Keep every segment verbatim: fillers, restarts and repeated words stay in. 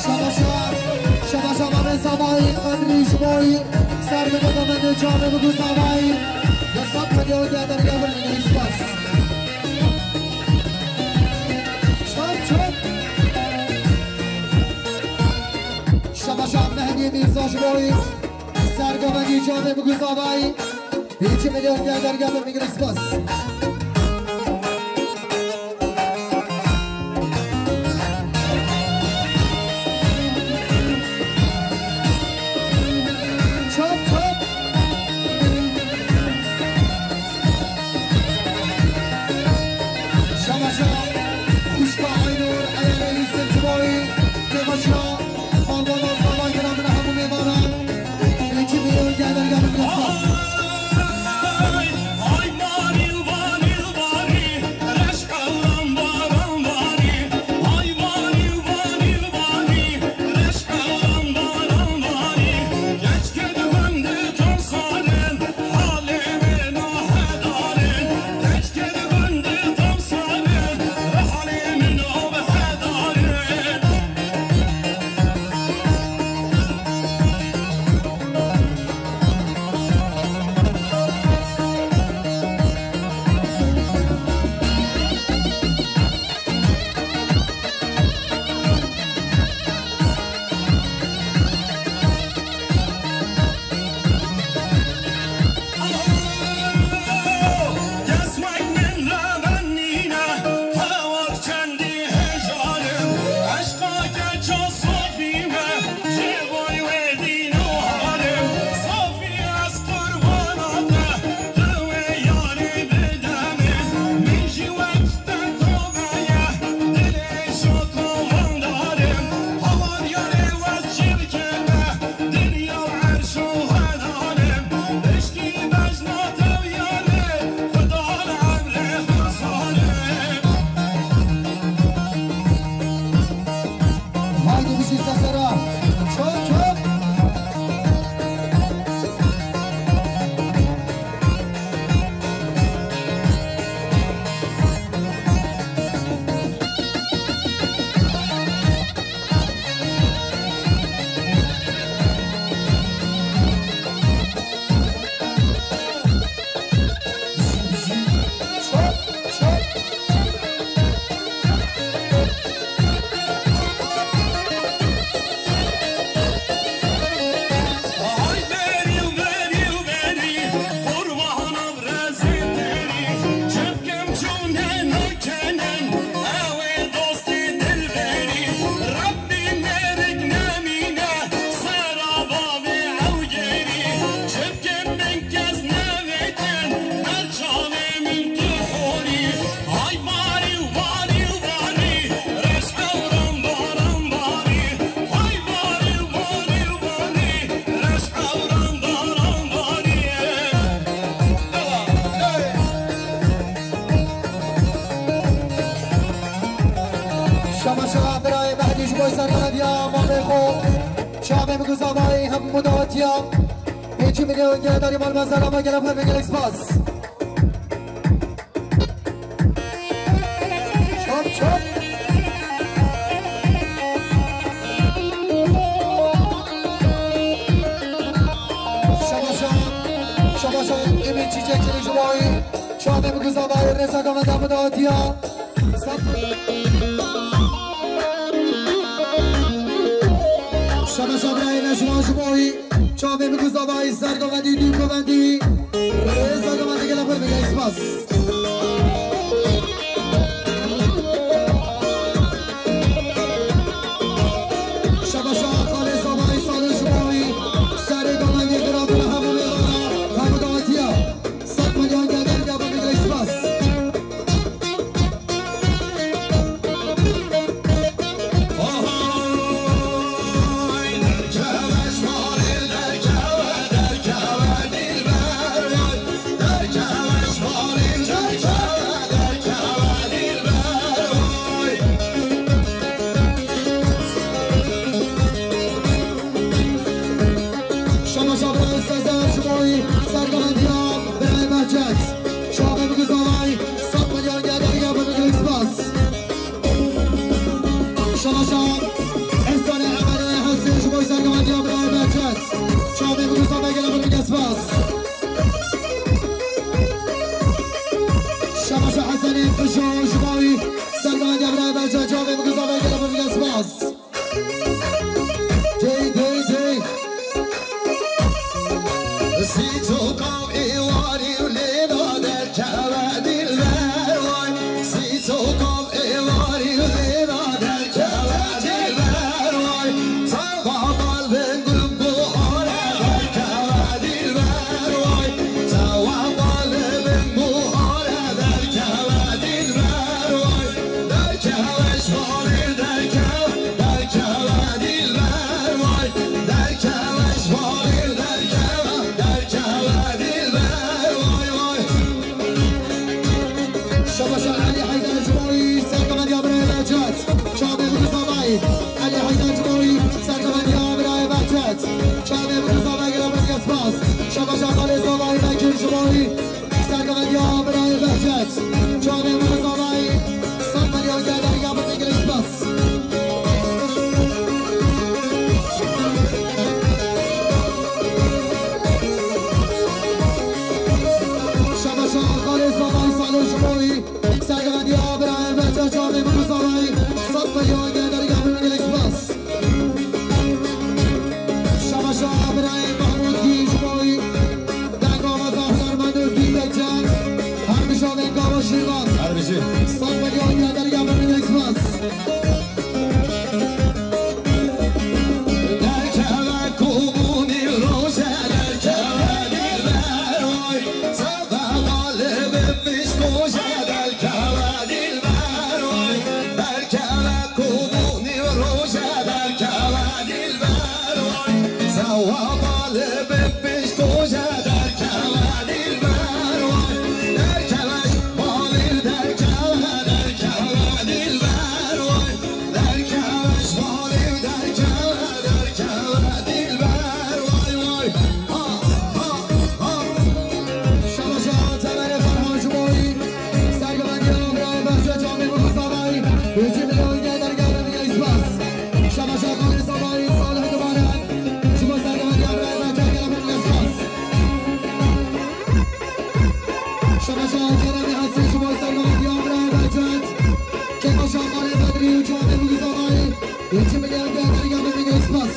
Şabaşa, şabaşa, babê Zavayî, Qedrî ji bo wî, ser bi baba min û çavê min ku Zavayî, destan pediya û diya derya min û spas. Çap, çap. Şabaşa Mehdî Mîrza ji bo wî, ser bi baba min û çavê min ku Zavayî, iki milyon diya derya min û spas. Çap, çap. Şabaşa xwişka Aynur, Eyalê Yusuf Ciboyî, Kêmaşa, Malbana, Zalagina, min hemû mêvanan. Iki milyon gelir, gelir, gelir. Ay, ay, marî, marî, Sesera. Çap, çap. Şama şama birayê Mehdî ji bo serhediya malê xwe. Çavê min guzavayî hemû dawetiya. Pêncî milyon gedarî mal mezara me gelek xwe gelek spas. Çap, çap. Şabaşa, şabaşa, Emîn Çîçek, Çîçek ji bo wî. Çavê min guzavayî rêza gavenda min dawetiya. Şabaşa birayê Neşma ji bo wî. Çavê min guzavayî ser govendî dû govendî. Rêza govendî gelek xwe bigre spas. Şabaşa xalê zavayî salê ji bo wî. Serê govendî xirabin hemû mêrana hemû dawetiya. Sed milyon geldar ya bigre spas. Şama şabra Sezer ji bo wî sergevendiya birayê Behçet. Çavê min guzavay, sed milyon geleriya bi min gelek spas. Şama şab, Ehsanê Emelê Hesê ji bo sergevendiya birayê Behçet. Çavê min guzavay gelek bi min gelek spas. Şama şab Hesenê Qijo ji bo wî sergevendiya birayê Behçet. Çavê min guzavay gelek bi min gelek spas. Dey, dey, dey. Sît û kav êwarî û lêla derkeve dilber way. Sît û kav êwarî û lêla derkeve dilber way. Tava qalbin gul buhare derkeve dilber way. Tava qalbin buhare derkeve dilber way. Derkeve ji balê derkeve, derkeve dilber way. Derkeve ji balê derkeve, derkeve dilber way way. Şabaşa Elî Heyder ji bo wî sergevendiya birayê Behçet. Çavê min guzavay. Elî Heyder ji bo wî sergevendiya birayê Behçet. Çavê min guzavay gelek bi min gelek spas. Şabaşa Xalê Zavay Bekir ji bo wî. Sergevendiya birayê Behçet. Çavê min guzavay. Sed milyon geldar ya bi min gelek spas. Şabaşa Xalê Zavay salê ji bo wî. Sergevendiya birayê Behçet. Çavê min guzavay. Sed milyon geldar ya bi min gelek Yedi milyar geldi, geldi, geldi, spas.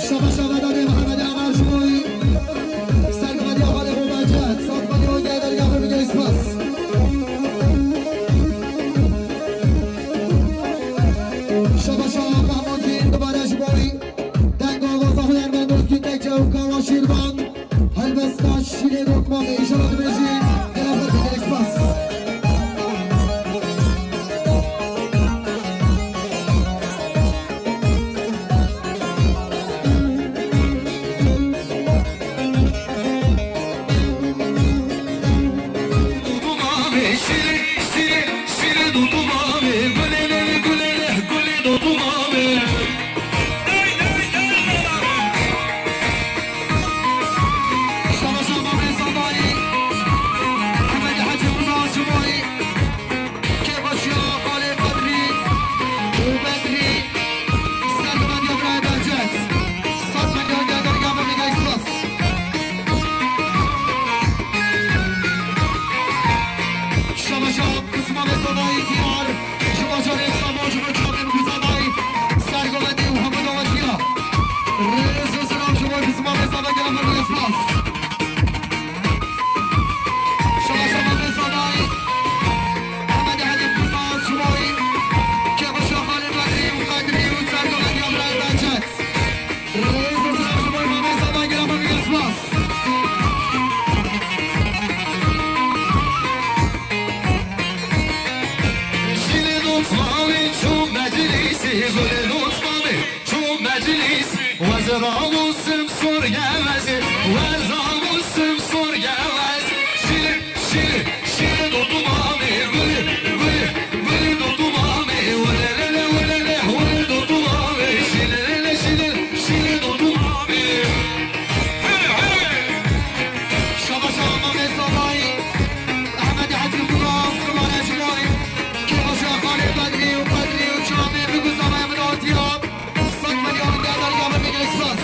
Şaba şaba da Mehmet Aman Şumoy. Sergimediya xalê xwe Becet. Sat milyon geldi, geldi, geldi, spas. Şaba şaba Mahmut Bey, dubare Şumoy. Denga Gaza Hunermend Özgün Tekçe û Kawa Şîrvan. Helbesta şîrê dokma ve inşallah dibêjî. Gelek gelek spas. Şaba şaba qisma ve sadayî diyar. Ji bajarê Îstanbul, ji bo çavên Guzadayî, Sergovendî û hemû dawetiya. Rêz û selam ji bo qisma ve sada gelek hemû spas. Şaba şaba ve sadayî. Ehmed Hemîd Gulnaz ji bo Kêxweşa Xalê Bedrî û Qedrî û Sergovendî Emrayê Behçet. Rêz û selam ji bo Îmamê Sadan gelek hemû spas. Şîrê dotmamê çû meclîsî, gulê dotmamê çû meclîs. Wezira Muslim sorge wezî, wezira Muslim sorge wezî. Şîrê, şîrê, şîrê dotmamê, gulê, gulê, gulê dotmamê. Welelele, welele, welê dotmamê. Şîrelele, şîrê, şîrê dotmamê. Hey, hey! Şaba şaba Mamê Sabayî, Ehmedê Hecî Kuras, Kumarê Cumay, Kêxweşa Xalê Bedrî û Qedrî û Çamê bi Guzamê min hatiya. Sed milyon geldi, geldi, geldi, spas.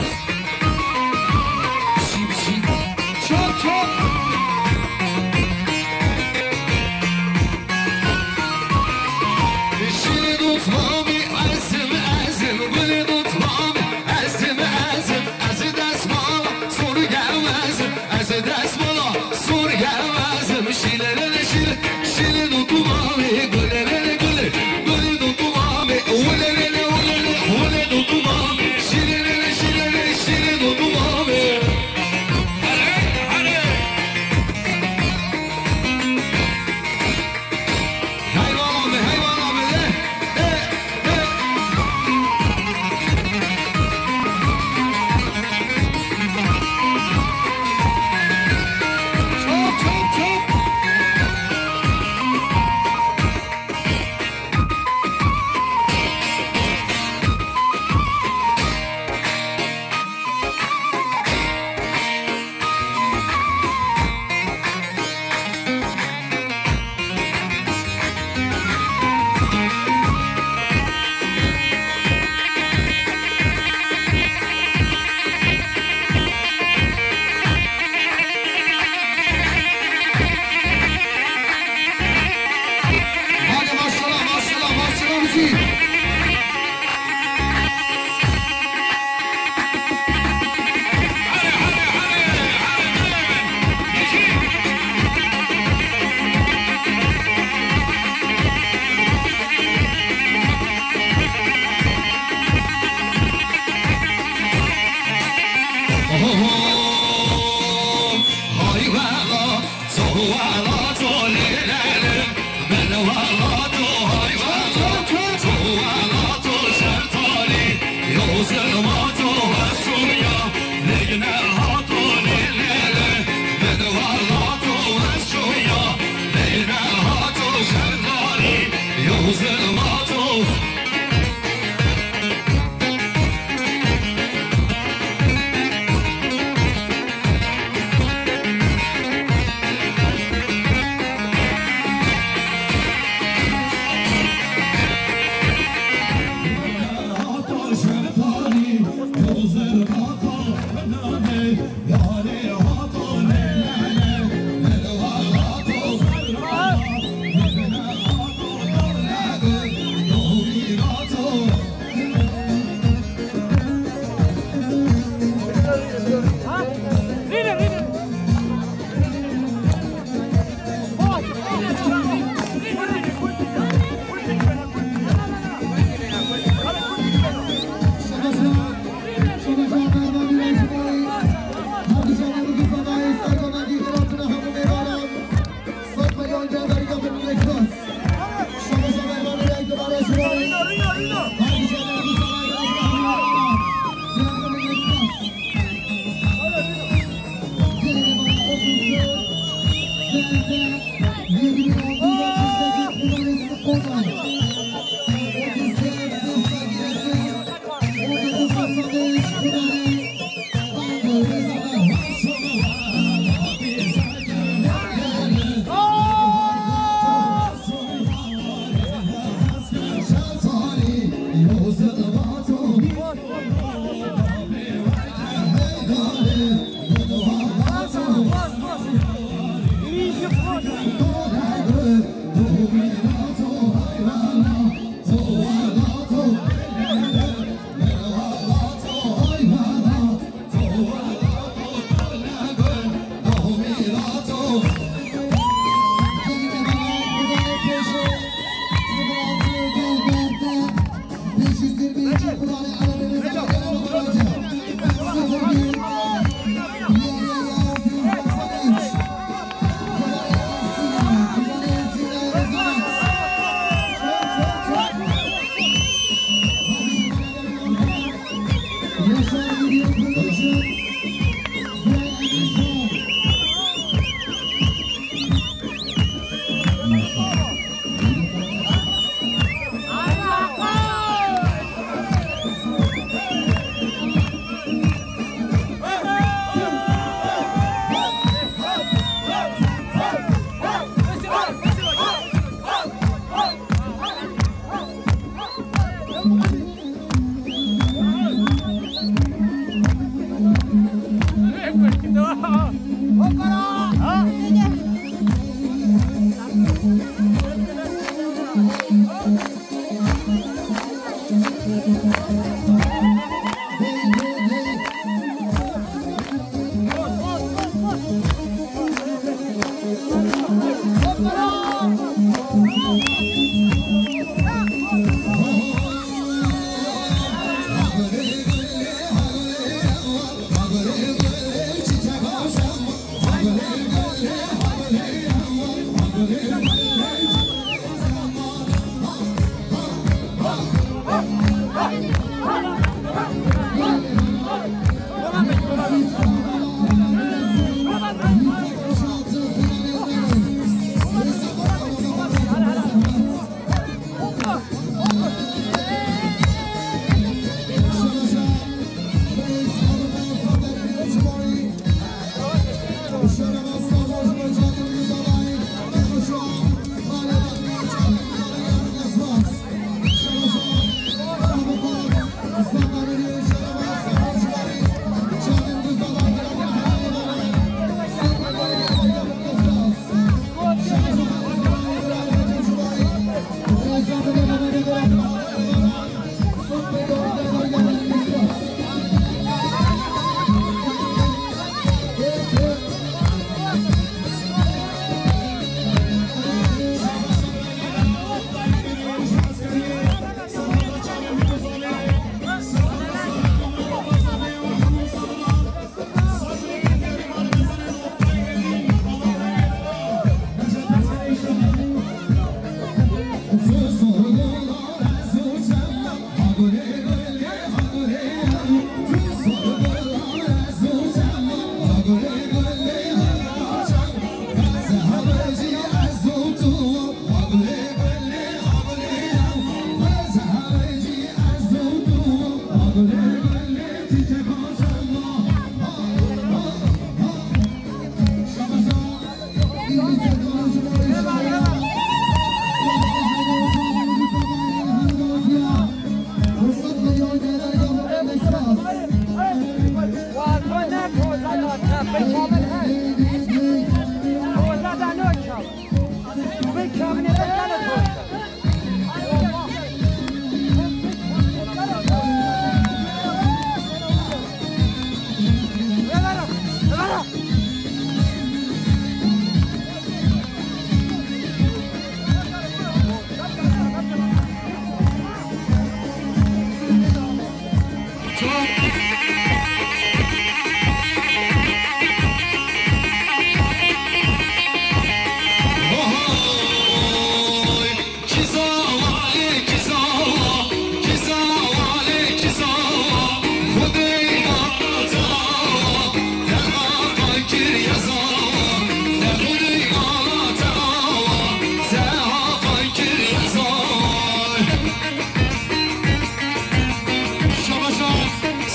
Şabaşa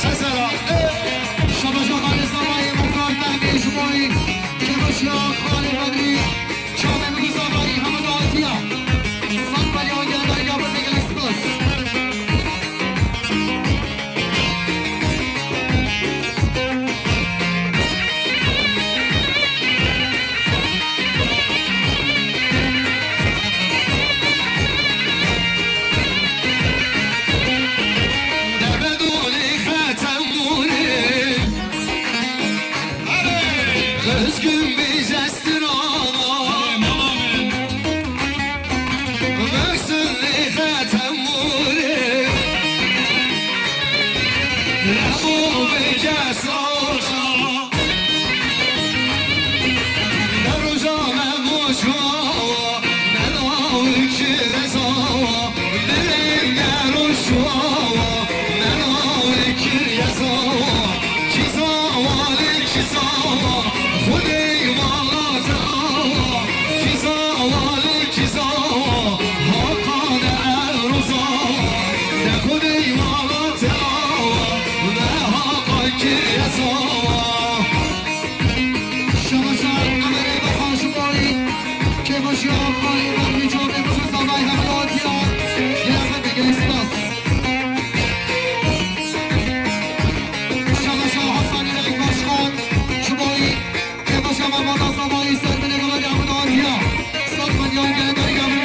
Sezera, e, Şabaşa Xalê Zavayê, Murtar Mehmê ji bo wî, Kebaşa Xalê Bedrî, Çavên Zavayê, hemû dawetiya. Sed belî û gelek ya bin gelî spas. Qizgin bêje strana. Veksin lêxe temûrê. Rebo bêje saşa. Ne roja me moşawa, ne lawikî rezawa. Dilê me roşawa, me lawikî rezawa. Kî zawa lê kî zawa, Xwedê mala te awa. Kî zawa lê kî zawa, Haqa ne ew rozawa. Ne Xwedê mala te awa, ne Haqa kiriye zawa. Şabaşa Emerê Berhan ji bo wî, Kêbaşiya Xalê Bermî Çavê Mustafa Hemdatiya, gelek gelek spas. Şabaşa Hasan Yürek Başkan, ji bo wî, Kêbaşa Mehmet Hasan Bayî, ser dilê Hemdatiya, sed milyon gelek gelek